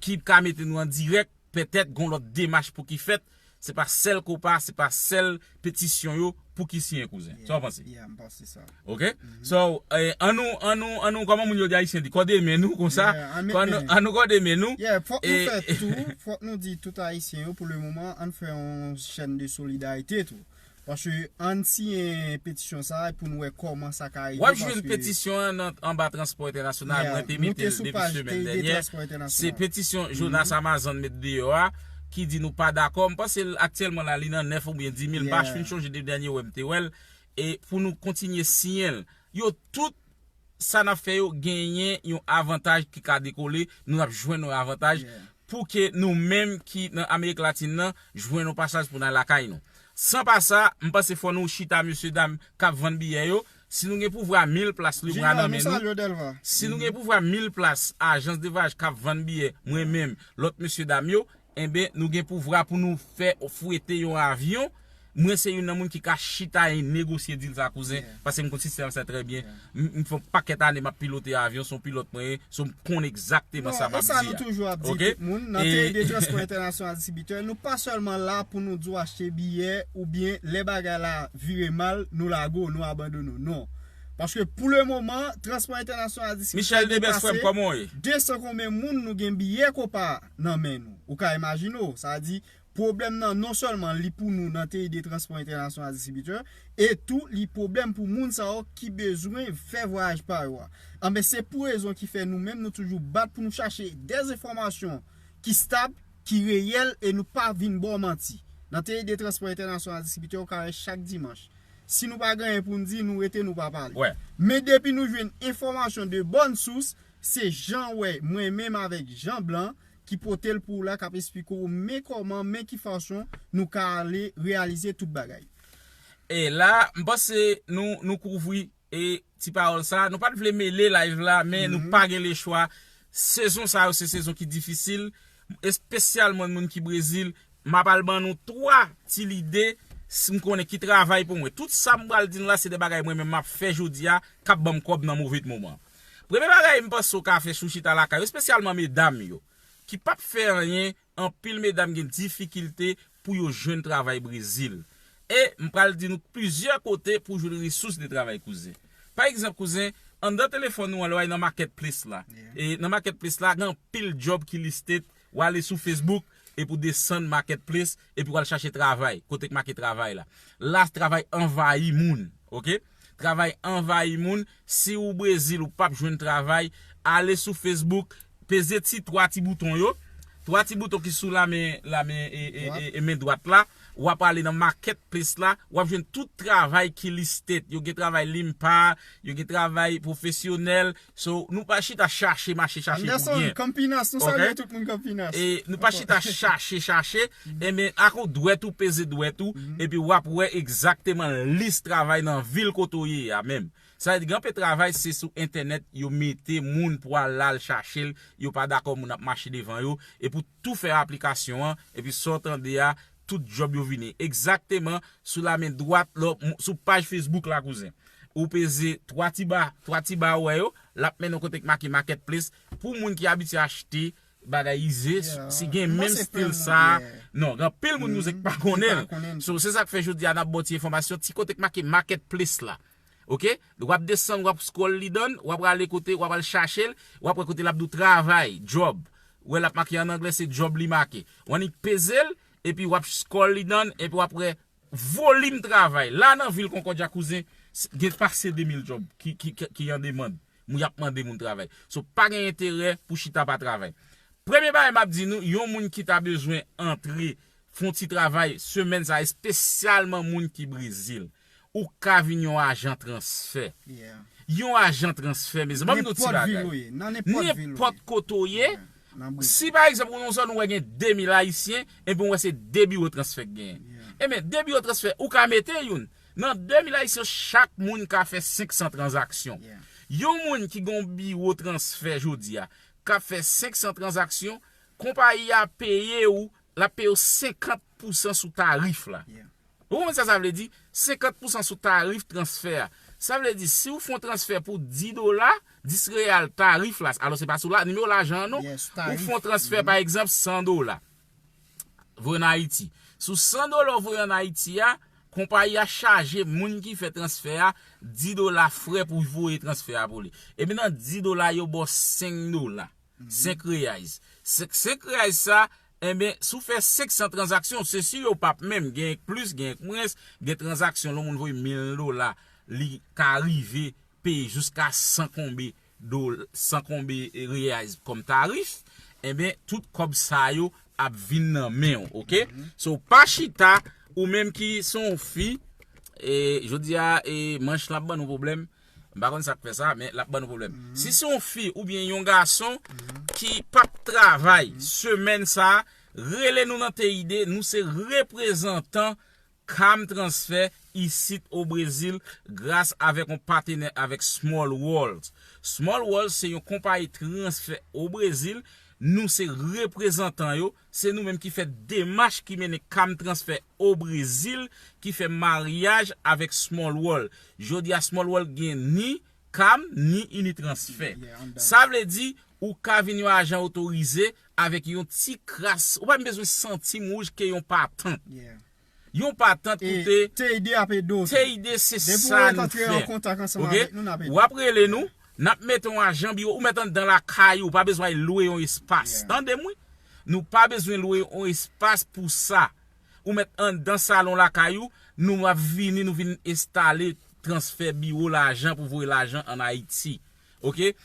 ki ka mete nou an dirèk, petèt gon lòt demach pou ki fèt. Se pa sèl kopa, se pa sèl petisyon yo pou ki siyen, kouzen. Sa w panse? Yeah, m panse sa. Oke? So, eh, ann nou, ann nou, ann nou, kòman moun yo di ayisyen di, kòde men nou konsa. Ann nou kòde men nou. Yeah, fòk nou fè tou, fòk nou di tout ayisyen yo, pou le moman, ann fè yon chèn de solidarite tou. Paske ann siyen petisyon sa a pou nou wè kòman sa ka rive. W ap jwenn petisyon an nan, anba Transpò Entènasyonal, mwen te mete l depi semèn dènyè. Se petisyon Jonas Amazon met deyò a, ki di nou pa dakò. M panse l aktyèlman la, li nan nèf oubyen di mil. M pa fin chonje depi dènye wè m te wè l. E pou nou kontinye siyen l. Yo tout sa n ap fè yo genyen yon avantaj ki ka dekole, nou ap jwenn yon avantaj pou ke nou menm ki nan Amerik Latin nan jwenn yon pasaj pou n al lakay nou. San pa sa, m panse fò nou chita, mesye dam k ap vann biyè yo, si nou gen pouvwa mil plas Lebra nan men nou, si nou gen pouvwa mil plas ajans de vwayaj k ap vann biyè, mwen menm, lòt mesye dam yo, enben, nou gen pouvwa pou nou fè fwete yon avyon. Mwen se youn nan moun ki ka chita e negosye dil sa, kouzen, paske m konn sistèm sa trè byen. M, m fè yon pakèt ane m ap pilote avyon, se yon pilòt mwen ye, so m konn egzakteman sa m ap di a. Non, e sa nou toujou ap di tout moun, nan T I D Transpò Entènasyonal Distribitè, nou pa sèlman la pou nou di w achte biyè oubyen lè bagay la vire mal, nou lage w, nou abandone w. Non. Paske pou le moman, Transpò Entènasyonal Distribitè gen pase de san konbyen moun nou gen biyè kopa nan men nou. Ou ka imajine w, sa di, pwoblèm nan non sèlman li pou nou nan T I D Transpò Entènasyonal Distribitè, e tou li pwoblèm pou moun sa yo ki bezwen fè vwayaj pa yo a. Anben, se pou rezon ki fè nou menm nou toujou bat pou nou chache dèzenfòmasyon ki stab, ki reyèl, e nou pa vin ba w manti. Nan T I D Transpò Entènasyonal Distribitè, ou ka wè chak dimanch. Si nou pa gen anyen pou n di, nou rete, nou pa pale. Men depi nou jwenn enfòmasyon de bòn sous, se Jan wè, mwen menm avèk Jan Blan, ki pote l pou w la, k ap esplike w men kòman, men ki fason nou ka ale reyalize tout bagay. E la, m panse nou, nou kouvri e ti pawòl sa. Nou pa t vle mele live la, men nou pa gen lechwa. Sezon sa yo, se sezon ki difisil, espesyalman moun ki Brezil. M ap al ban nou twa ti lide, si m konnen ki travay pou mwen. Tout sa m pral di nou la, se de bagay mwen menm m ap fè jodi a, k ap ban m kòb nan move moman. Premye bagay m panse w ka fè si w chita lakay ou, espesyalman medam yo, ki p ap fè anyen, anpil medam gen difikilte pou yo jwenn travay Brezil. E m pral di nou plizyè kote pou jwenn resous de travay, kouzen. Pa egzanp, kouzen, anndan telefòn ou an, lè w al nan marketplace la. E nan marketplace la, gen anpil job ki listed. W ale sou Facebook, epi w desann marketplace, epi w al chache travay, kote k make travay la. La, travay anvayi moun, oke? Travay anvayi moun. Si w Brezil, ou p ap jwenn travay, ale sou Facebook, peze ti twa ti bouton yo. Twa ti bouton ki sou lamen, lamen, e, e, e, e men dwat la. W ap ale nan marketplace la, w ap jwenn tout travay ki listed. Yo gen travay limpa, yo gen travay pwofesyonèl. So, nou pa chita chache, mache chache pou byen. Anderson, Campinas, nou salye tout moun Campinas. E nou pa chita chache, chache. Enben, ak yon dwèt ou peze dwèt ou, epi w ap wè egzakteman lis travay nan vil kote w ye a menm. Sa vle di, gen anpil travay, se sou entènèt yo mete moun pou al la al chache l, yo pa dakò moun ap mache devan yo, e pou tou fè aplikasyon an, epi sa w tande a, tout djòb yo vini. Egzakteman, sou lamen dwat, lò, m-, sou paj Facebook la, kouzen. Ou peze twa ti ba, twa ti ba ou wè yo, l ap mennen w kote k make marketplace. Pou moun ki abitye achte bagay ize, si gen menm stil sa, non, gen anpil moun kouzen k pa konnen l. So, se sa k fè jodi a n ap ba w ti enfòmasyon, ti kote k make marketplace la. Oke? W ap desann, w ap scroll li down, w ap rale kote, w ap al chache l, w ap wè kote l ap di w travay, job. Ou wè l ap make an anglè, se job li make. W annik peze l, epi w ap scroll li down, epi w ap wè volim travay. La nan vil Concordia, kouzen, s-, gen pase de mil job ki, ki, ki, ki an demann. Y ap mande moun travay. So, pa gen enterè pou chita pa travay. Premye bagay m ap di nou, yon moun ki ta bezwen antre, fè yon ti travay semèn sa, espesyalman moun ki Brezil, ou ka vin yon ajan transfè. Yon ajan transfè, mezanmi, ban m di w ti bagay. Nenpòt kote w ye, si pa egzanp ou nan zòn ou wè gen de mil Ayisyen, ebyen ou wè se de biwo transfè k genyen. Ebyen, de biwo transfè, ou ka mete youn. Nan de mil Ayisyen, chak moun ka fè senk san tranzaksyon. Yon moun ki gen yon biwo transfè jodi a, k ap fè senk san tranzaksyon, konpayi a peye w, l ap peye w senkant pousan sou tarif la. Ou konprann sa sa vle di? Senkant pousan sou tarif transfè a. Sa vle di, si w fè yon transfè pou dis dola, dis reyal tarif la, alò se pa sou la, nimewo lajan an non. Ou fè yon transfè, pa egzanp, san dola. Voye ann Ayiti. Sou san dola w voye ann Ayiti a, konpayi a chaje moun ki fè transfè a dis dola frè pou voye transfè a pou li. Epi nan dis dola, yo ba w senk dola. Senk reais. Senk, senk reais sa, enben, si w fè senk san tranzaksyon, se si yo p ap menm, gen plis, gen mwens, gen tranzaksyon, lè yon moun voye mil dola, li ka rive peye jiska san konbe dola, san konbe reais kòm tarif, enben, tout kòb sa yo ap vin nan men w, oke? So, pa chita, ou menm ki se yon fi, e, jodi a, e, manch la ap ban nou pwoblèm. M pa konn sa k fè sa, men l ap ban nou pwoblèm. Si se yon fi oubyen yon gason ki p ap travay semèn sa, rele nou nan T I D, nou se reprezantan Cam Transfer isit o Brezil gras avèk yon patenè avèk Small World. Small World se yon konpayi transfè o Brezil. Nou se reprezantan yo. Se nou menm ki fè demach ki mennen Cam Transfer o Brezil, ki fè maryaj avèk Small World. Jodi a, Small World gen ni Cam, ni Unitransfer. Sa vle di, ou ka vin yon ajan otorize avèk yon ti kras. Ou pa menm bezwen santim wouj ke yon patant. Yon patant koute. T I D ap ede w tou. T I D se sa nou fè. Oke? W ap rele nou, n ap mete yon ajan biwo, ou mèt anndan lakay ou, pa bezwen al lwe yon espas. Tande m wi. Nou pa bezwen lwe yon espas pou sa. Ou mèt anndan salon lakay ou, nou ap vini, nou vin enstale transfè biwo lajan pou voye lajan ann Ayiti. Oke?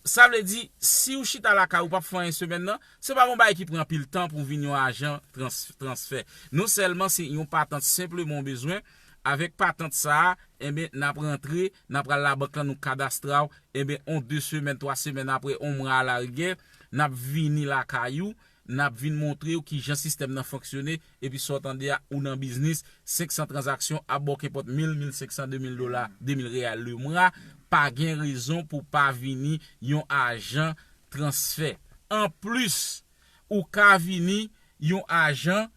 Sa vle di, si w chita lakay ou p ap fè anyen semèn nan, se pa yon bagay ki pran anpil tan pou w vin yon ajan trans-, transfè. Non sèlman se yon patant senpleman w bezwen, avèk patant sa a, enben, n ap rantre, n ap pral labank lan, nou kadastre w, enben, yon de semèn, twa semèn apre, yon mwa alarigè, n ap vini lakay ou, n ap vin montre w kijan sistèm nan fonksyone, epi sa w tande a, ou nan biznis, senk san tranzaksyon ap ba w kenpòt mil, mil senk san, de mil dola, de mil reyal lemwa, pa gen rezon pou w pa vini yon ajan transfè. Anplis, ou ka vini yon ajan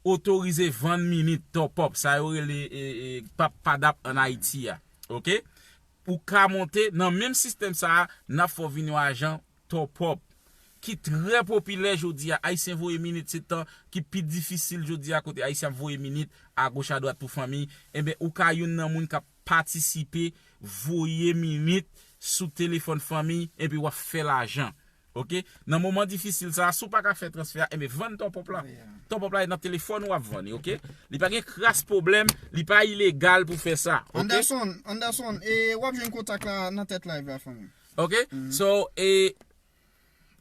otorize vann minit, top up, sa yo rele, e, e, pap padap ann Ayiti a. Oke? Ou ka monte nan menm sistèm sa a, n ap fè w vin yon ajan top up, ki trè popilè jodi a. Ayisyen voye minit, se tan ki pi difisil jodi a, kote Ayisyen ap voye minit agoch adwat pou fanmi. Enben, ou ka youn nan moun k ap patisipe voye minit sou telefòn fanmi, epi w ap fè lajan. Oke? Nan moman difisil sa a, si w pa ka fè transfè a, enben, vann top up la. Top up la, e nan telefòn ou ap vann li, oke? Li pa gen kras pwoblèm, li pa ilegal pou fè sa, oke? Anderson, Anderson, e w ap jwenn kontak la nan tèt live la, fanmi. Oke? So, e,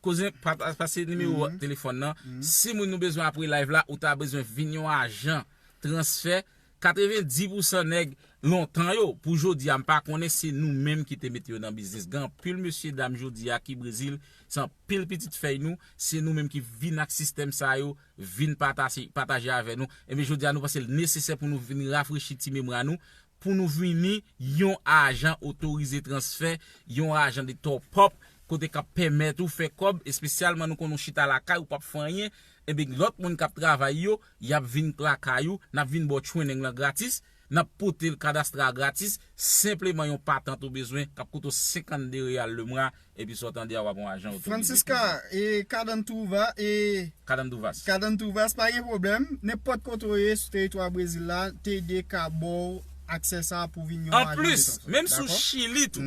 kouzen, pa-, pase nimewo telefòn nan. Si moun nou bezwen apre live la, ou ta bezwen vin yon ajan transfè, katrevenndis pousan nèg lontan yo, pou jodi a, m pa konnen, se nou menm ki te mete yo nan biznis. Gen anpil mesye dam jodi a ki Brezil, se anpil pitit fèy nou, se nou menm ki vin ak sistèm sa yo, vin pataje, pataje avè nou. Ebyen, jodi a, nou panse l nesesè pou nou vin rafrechi ti memwa nou, pou nou vini yon ajan otorize transfè, yon ajan de top up, kote k ap pèmèt ou fè kòb, espesyalman nou konn ou chita lakay ou p ap fè anyen, ebyen lòt moun k ap travay yo, y ap vin lakay ou, n ap vin ba w training lan gratis, n ap pote l kadastre a gratis, senpleman yon patant ou bezwen k ap koute w senkannde reyal lemwa, epi sa w tande a w ap yon ajan otorize. Francisca, e Cadantuva, e Cadantuvas. Cadantuvas, pa gen pwoblèm. Nenpòt kote w ye sou teritwa Brezil la, T D ka ba w aksè sa a pou vin yon ajan de transfè. Anplis, menm sou Chili tou.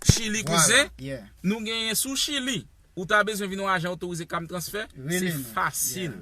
Chili, kouzen, nou genyen sou Chili. Ou ta bezwen vin yon ajan otorize Cam Transfer, se fasil.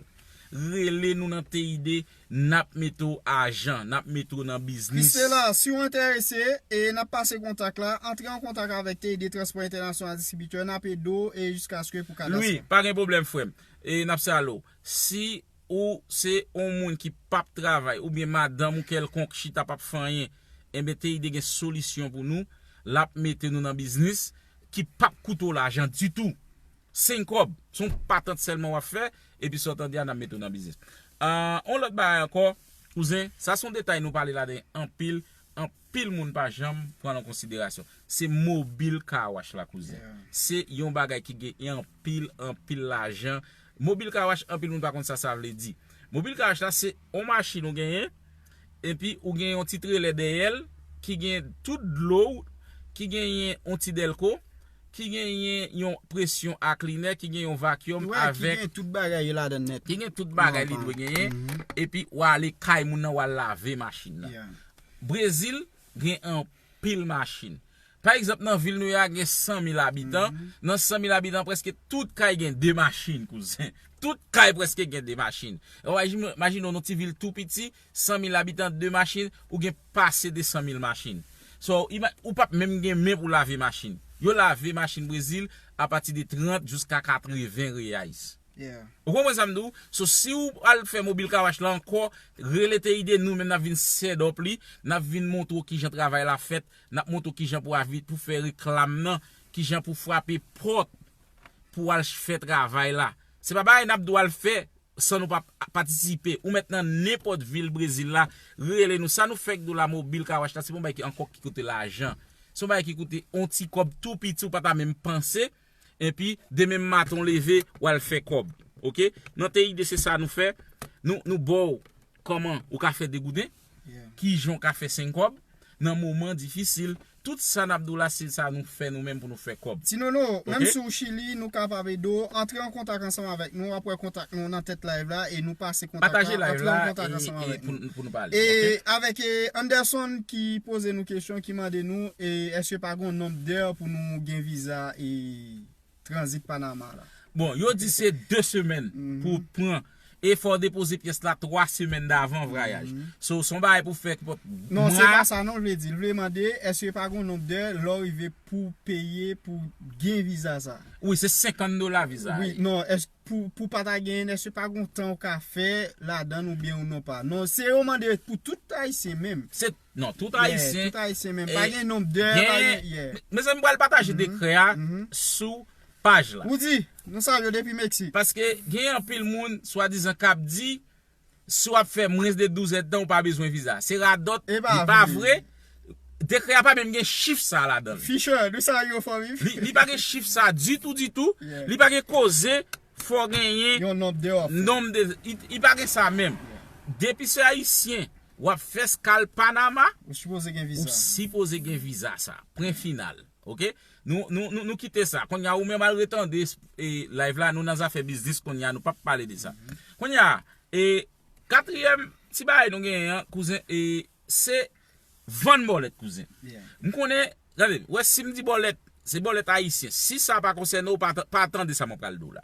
rele nou nan T I D, n ap mete w ajan, n ap mete w nan biznis. Krisela, si w enterese, e n ap pase kontak la, antre an kontak avèk T I D Transpò Entènasyonal Distribitè, n ap ede w e jiskaske pou kadastrè. Wi, pa gen pwoblèm, frè m. E n ap salye w. Si ou se yon moun ki p ap travay, oubyen madanm ou kèlkonk chita p ap fè anyen, enben T I D gen solisyon pou nou, l ap mete nou nan biznis ki p ap koute w lajan ditou. Senk kòb, se yon patant sèlman w ap fè, epi sa w tande a, n ap mete w nan biznis. Ah, yon lòt bagay ankò, kouzen, sa se yon detay nou pale ladan anpil, anpil moun pa janm pran l an konsiderasyon. Se mobil car wash la, kouzen. Se yon bagay ki gen anpil, anpil lajan. Mobil car wash, anpil moun pa konn sa sa vle di. Mobil car wash la, se yon machin ou genyen, epi ou gen yon ti trelè dèyè l, ki gen tout dlo w, ki genyen yon ti dèlko, ki genyen yon presyon a klinè, ki gen yon vakyòm avèk. Ki gen tout bagay yo ladan nèt. Ki gen tout bagay li dwe genyen, epi w ale kay moun nan, w al lave machin nan. Brezil gen anpil machin. Pa egzanp, nan vil nou ye a, gen san mil abitan. Nan san mil abitan, prèske tout kay gen de machin, kouzen. Tout kay prèske gen de machin. Imajine w nan ti vil tou piti, san mil abitan, de machin, ou gen pase de san mil machin. So, ou p ap menm gen men pou lave machin. Yo lave machin Brezil apati de trant jiska katreven reais. Ou konprann sa m di w? So, si w al fè mobil car wash la ankò, rele T I D, nou menm n ap vin set up li, n ap vin montre w kijan travay la fèt, n ap montre w kijan pou avi-, pou fè reklam nan, kijan pou frape pòt pou w al fè travay la. Se pa bagay n ap di w al fè san nou pa patisipe. Ou mèt nan nenpòt vil Brezil la, rele nou. Sa nou fè k di w la, mobil car wash la, se pa yon bagay ki ankò ki koute lajan. Se yon bagay ki koute yon ti kòb tou piti, ou pa ta menm panse. Epi, demen maten w leve, w al fè kòb. Oke? Nan T I D se sa nou fè. Nou, nou ba w kòman ou ka fè de gouden, kijan w ka fè senk kòb, nan moman difisil. Tout sa n ap di w la, se sa nou fè nou menm pou nou fè kòb. Ti Nono, menm si w Chili, nou kapab ede w. Antre an kontak ansanm avèk nou, w ap wè kontak nou nan tèt live la e nou pase kontak la. Antre an kontak ansanm avèk nou. E avèk Anderson ki poze nou kesyon, ki mande nou, e èske pa gen yon nonb dè pou nou gen viza e tranzit Panama la. Bon, yo di se de semèn pou w pran. E fò w depoze pyès la twa semèn davan vwayaj. So, se yon bagay pou fè ki pot mwa. Non, se pa sa non l vle di. L vle mande, èske pa gen yon nonb dè lè w rive pou peye pou gen viza sa? Wi, se senkant dola viza a ye. Wi, non, èske pou, pou pa ta genyen, èske pa gen yon tan w ka fè ladan l oubyen ou non pa? Non, se yo mande pou tout Ayisyen menm. Se Non, tout Ayisyen. Tout Ayisyen menm. Pa gen nonb dè, pa gen, yeah. Mezanmi, m pral pataje dekrè a sou paj la. Ou di, nou salye w depi Meksik. Paske gen anpil moun, swadizan, k ap di, si w ap fè mwens de douz èdtan, ou pa bezwen viza. Se radòt, li pa vre. Dekrè a pa menm gen chif sa a ladan l. Fisher, nou salye w, fanmi. Li, li pa gen chif sa ditou, ditou. Li pa gen koze, fò w genyen yon nonb dè, nonb dè, li, li pa gen sa menm. Depi se Ayisyen, w ap fè eskal Panama, ou sipoze gen viza. Ou sipoze gen viza sa. Pwen final. Oke? Nou, nou, nou, nou kite sa. Kounye a, ou menm al retande e, live la, nou nan zafè biznis kounye a, nou p ap pale de sa. Kounye a, e, katriyèm ti bagay nou genyen an, kouzen, e, se vann bòlèt, kouzen. M konnen, gade, w wè si m di bòlèt, se bòlèt ayisyen. Si sa pa konsène w, pa, pa tande sa mwen pral di w la.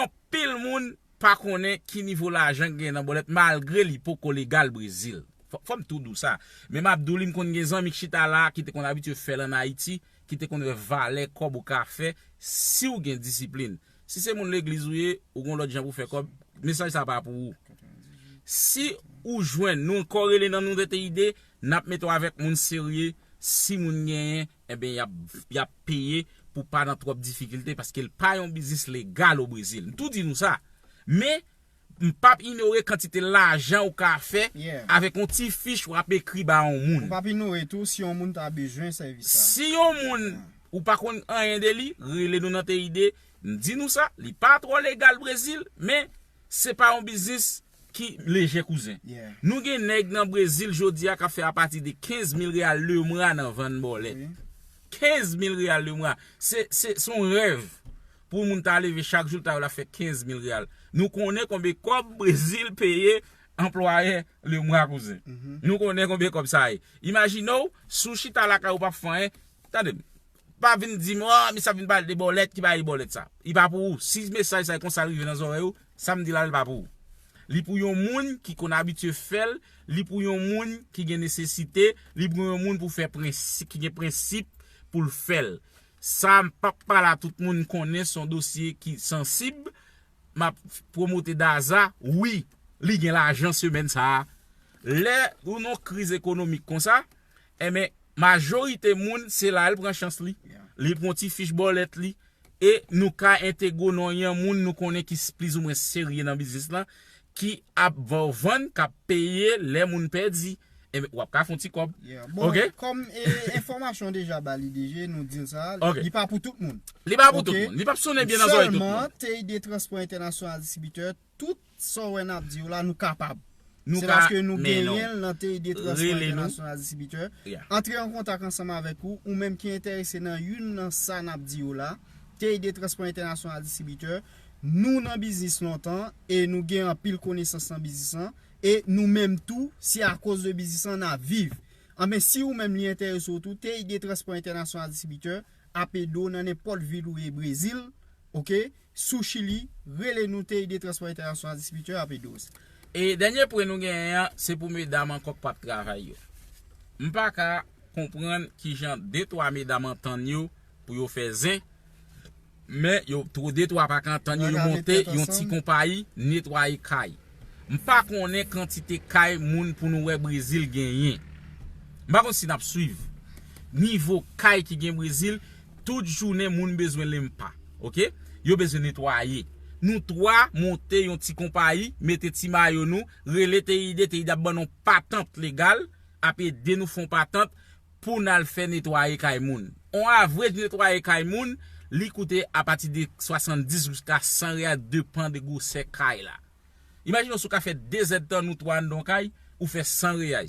Anpil moun pa konnen ki nivo lajan k gen nan bòlèt malgre li poko legal Brezil. Fò, fò m tou di w sa. Men m ap di w li, m konn gen zanmi k chita la, ki te konn abitye fè l ann Ayiti, ki te konn wè valè kòb ou ka fè si w gen disiplin. Si se moun legliz ou ye, ou gen yon lòt jan pou fè kòb, mesaj sa pa pou ou. Si ou jwenn nou, ankò rele nan nou T T I D, n ap mete w avèk moun serye, si moun genyen, enben, y ap, y ap peye pou pa nan twòp difikilte, paske l pa yon biznis legal o Brezil. M tou di nou sa. Men, m p ap inyore kantite lajan ou ka fè avèk yon ti fich w ap ekri ba yon moun. Ou p ap inyore tou si yon moun ta bezwen sèvis sa. Si yon moun, ou pa konn anyen de li, rele nou nan T I D, m di nou sa, li pa twò legal Brezil, men se pa yon biznis ki leje kouzen. Nou gen nèg nan Brezil jodi a k ap fè apati de kenz mil reyal lemwa nan vann bòlèt. Kenz mil reyal lemwa. Se, se, se yon rèv pou yon moun ta leve chak jou, l ta wè l ap fè kenz mil reyal. Nou konnen konbyen kòb Brezil peye anplwayè lemwa, kouzen. Nou konnen konbyen kòb sa ye. Imajine w, si w chita lakay ou p ap fè anyen, tande m. Pa vin di m, "Oh, misye ap vin pale de bòlèt, ki bagay bòlèt sa?" Li pa pou ou. Si mesaj sa e konsa rive nan zòrèy ou, sa m di la, li pa pou ou. Li pou yon moun ki konn abitye fè l, li pou yon moun ki gen nesesite, li pou yon moun pou fè prensip, ki gen prensip pou l fè l. Sa m p ap pale a tout moun konnen se yon dosye ki sansib. M ap pwomote Daza, wi, li gen lajan semèn sa a. Lè ou nan kriz ekonomik konsa, enben, majorite moun, se la l pran chans li. Li pran ti fich bòlèt li. E nou ka entegre w nan yon moun nou konnen ki plizoumwen serye nan biznis lan, ki ap ba w vann, k ap peye lè moun pèdi. Enben, w ap ka fè yon ti kòb. Bon, kòm enfòmasyon deja ba li deja, nou di l sa, li pa pou tout moun. Li pa pou tout moun. Li p ap sonnen byen nan zòrèy tout moun. Sèlman, T I D Transpò Entènasyonal Distribitè, tout sa w wè n ap di yo la, nou kapab. Se paske nou genyen l nan T I D Transpò Entènasyonal Distribitè. Antre an kontak ansanm avèk ou, ou menm ki enterese nan youn nan sa n ap di yo la, T I D Transpò Entènasyonal Distribitè, nou nan biznis lontan e nou gen anpil konesans nan biznis lan, e nou menm tou, se akoz de biznis lan n ap viv. Anben, si ou menm li enterese w tou, T I D Transpò Entènasyonal Distribitè ap ede w nan nenpòt vil ou ye Brezil, oke? Sou Chili, rele nou, T I D Transpò Entènasyonal Distribitè ap ede w. E dènye pwen nou genyen an, se pou medam ankò k p ap travay yo. M pa ka konprann kijan de twa medam antann yo pou yo fè zen, men yo two de twa pa ka antann yo, yo monte yon ti konpayi netwaye kay. M pa konnen kantite kay moun pou nou wè Brezil genyen. M pa konn si n ap swiv nivo kay ki gen Brezil. Tout jounen moun bezwen lenmpa, oke? Yo bezwen netwaye. Nou twa monte yon ti konpayi, mete ti mayo nou, rele T I D, T I D ap ban nou patant legal, ap ede nou fè yon patant pou n al fè netwaye kay moun. On avrej netwaye kay moun, li koute apati de swasanndis jiska san reyal, depan de gwosè kay la. Imajine w si w ka fè de zèdtan nou twa anndan yon kay, ou fè san reyal.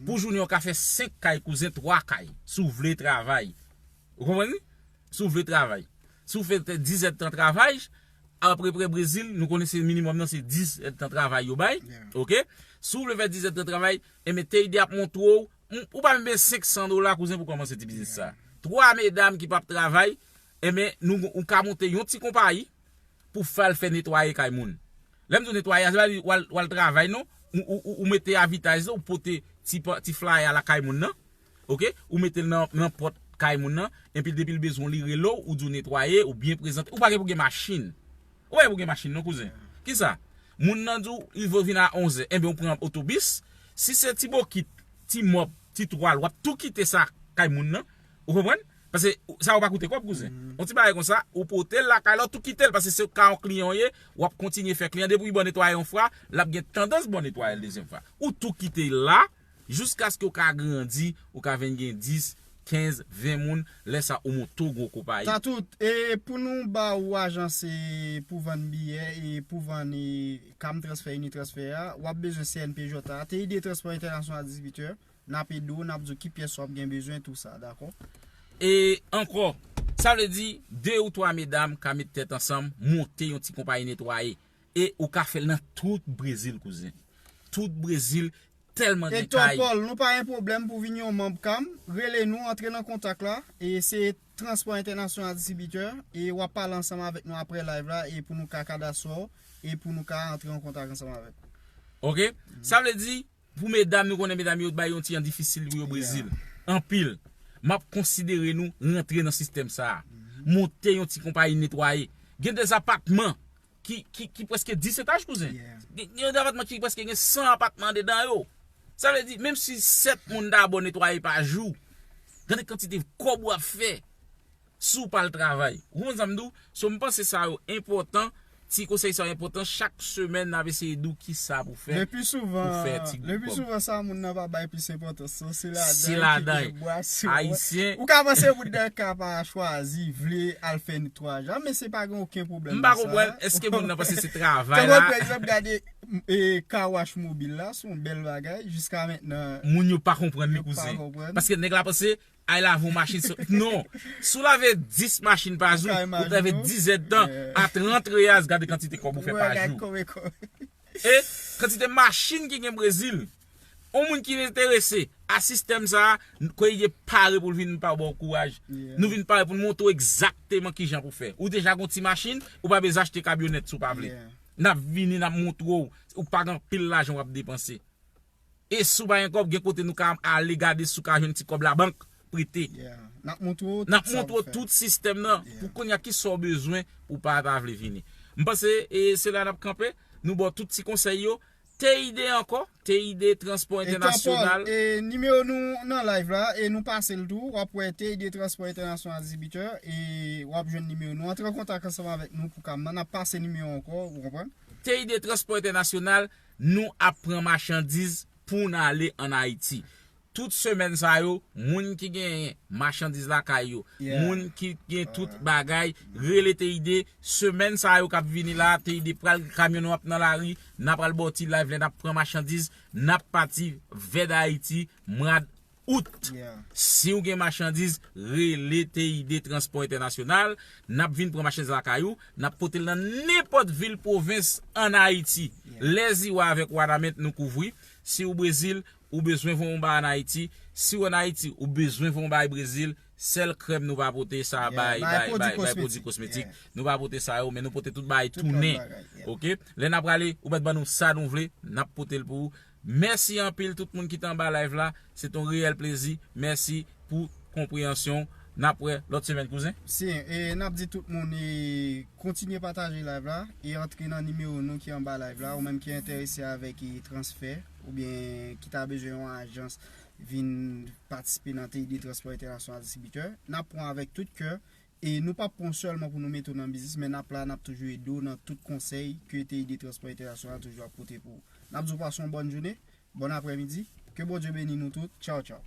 Pou jounen w ka fè senk kay, kouzen, twa kay, si w vle travay. Ou konprann li? Si w vle travay. Si w fè dis zèdtan travay, apreprè Brezil, nou konnen se minimòm nan se dis zèdtan travay yo bay. Oke? Si w vle fè dis zèdtan travay, enben T I D ap montre w, m- ou pa menm bezwen senk san dola, kouzen, pou kòmanse ti biznis sa. Twa medam ki p ap travay, enben, nou, ou ka monte yon ti konpayi, pou fè al fè netwaye kay moun. Lè m di w netwaye a, se pa di w al, w al travay non. Ou, ou, ou, ou mete avitaj la, ou pote ti pa- ti flaya lakay moun nan. Oke? Ou mete l nan, nan pòt kay moun nan. Epi depi l bezwen w, li rele w, ou di w netwaye, ou byen prezante. Ou pa gen pou gen machin. Ou pa gen pou gen machin non, kouzen. Kisa? Moun nan di w, li vle w vin a onzè. Enben, ou pran otobis. Si se ti bokit, ti mòb, ti twal, w ap tou kite sa kay moun nan. Ou konprann? Paske sa yo pa koute kòb, kouzen. Yon ti bagay konsa, ou pote l lakay la, ou tou kite l, paske se ka yon kliyan w ye, w ap kontinye fè kliyan. Depi w ban netwaye yon fwa, l ap gen tandans ban netwaye l dezyèm fwa. Ou tou kite l la, jiskaske w ka grandi, ou ka vin gen dis, kenz, ven moun, lè sa ou monte yon gwo konpayi. Tatout, e pou nou ba ou ajan se pou vann biyè, e pou vann e, kam transfè, ini transfè a, w ap bezwen C N P J a, T I D Transpò Entènasyonal Distribitè. N ap ede w, n ap di w ki pyès w ap gen bezwen, tou sa, dakò? E ankò, sa vle di, de ou twa medam ka met tèt ansanm, monte yon ti konpayi netwaye. E ou ka fè l nan tout Brezil, kouzen. Tout Brezil, tèlman gen Hector kay. Paul, nou pa gen pwoblèm pou vin yon manm kam. Rele nou, antre nan kontak la. E se Transpò Entènasyonal Distribitè. E w ap pale ansanm avèk nou apre live la. E pou nou ka kadastre w. E pou nou ka antre an kontak ansanm avèk ou. Oke? Sa vle di, pou medam, nou konnen medam yo bay yon ti jan difisil pou yo Brezil. Anpil. M ap konsidere nou rantre nan sistèm sa a. Monte yon ti konpayi netwaye. Gen de apatman ki, ki, ki prèske dis etaj, kouzen. Gen, gen de apatman ki prèske gen san apatman andedan yo. Sa vle di, menm si sèt moun dabò netwaye pa jou, gade kantite kòb w ap fè. Si w pa al travay. Ou konprann sa m di w? So, m panse sa yo enpòtan, ti konsèy sa yo enpòtan, chak semèn n ap eseye di w kisa pou fè, pou fè ti bout kòb. Le pi souvan, le pi souvan sa moun nan pa bay plis enpòtans, non, se ladan yo ki gen bwa sou mwen. Ayisyen. Ou ka panse moun nan ka pa chwazi, vle al fè netwayaj la, men se pa gen okenn pwoblèm nan sa. M pa konprann, èske moun nan panse se travay la? Tankou pa egzanp, gade, e, car wash mobil la, se yon bèl bagay, jiska mentnan. Moun yo pa konprann li, kouzen. Yo pa konprann. Paske nèg la panse, ay lave yon machin, se, non. Si w lave dis machin pa jou, ou lave dis èdtan, a trant reyaz, gade kantite kòb ou fè pa jou. E kantite machin ki gen Brezil. Yon moun ki enterese a sistèm sa a, kwè li pare pou l vin pa w ba w kouraj. Nou vin pare pou n montre w egzakteman kijan pou fè. Ou deja gen yon ti machin, ou pa bezwen achte kamyonèt si w pa vle. N ap vini, n ap montre w, ou pa gen anpil lajan w ap depanse. E si w pa gen kòb, gen kote nou ka ale gade si w ka jwenn ti kòb labank prete. N ap montre w N ap montre w tout sistèm nan pou konnen kisa w bezwen pou w pa ta vle vini. M panse e se la n ap kanpe. Nou ba w tout ti konsèy yo. T I D ankò, T I D Transpò Entènasyonal. E nimewo nou nan live la, e nou pase l tou. W ap wè T I D Transpò Entènasyonal Distribitè, e w ap jwenn nimewo nou. Antre an kontak ansanm avèk nou pou kam nan. N ap pase nimewo ankò, ou konprann? T I D Transpò Entènasyonal, nou ap pran machandiz pou n ale ann Ayiti. Tout semèn sa yo, moun ki genyen machandiz lakay yo, moun ki gen tout bagay, rele T I D. Semèn sa yo k ap vini la, T I D pral, kamyon nou ap nan lari, n ap pral ba w ti live lè n ap pran machandiz, n ap pati vè Dayiti, mwa out. Si w gen machandiz, rele T I D Transpò Entènasyonal, n ap vin pran machandiz lakay ou, n ap pote l nan nenpòt vil pwovens ann Ayiti. Lèziwa avèk Wanament nou kouvri. Si w Brezil, ou bezwen voye yon bagay ann Ayiti. Si w ann Ayiti, ou bezwen voye yon bagay Brezil, sèl krèm nou pa pote sa bay bay bay pwodui kosmetik. Nou pa pote sa yo, men nou pote tout bagay tounen. Oke? Lè n ap prale, ou mèt ban nou sa nou vle, n ap pote l pou ou. Mèsi anpil tout moun ki te anba live la. Se t on reyèl plezi. Mèsi pou konpreyansyon w. N ap wè lòt semèn, kouzen. Si, e n ap di tout moun e kontinye pataje live la e antre nan nimewo nou ki anba live la, ou menm ki enterese avèk e transfè oubyen ki ta bezwen yon ajans vin patisipe nan T I D Transpò Entènasyonal Distribitè. N ap pran avèk tout kè e nou p ap pran sèlman pou nou mete w nan biznis, men n ap la, n ap toujou ede w nan tout konsèy ke T I D Transpò Entènasyonal toujou ap pote pou ou. N ap di w pase yon bòn jounen, bòn aprèmidi, ke Bondye beni nou tout, tchaw tchaw.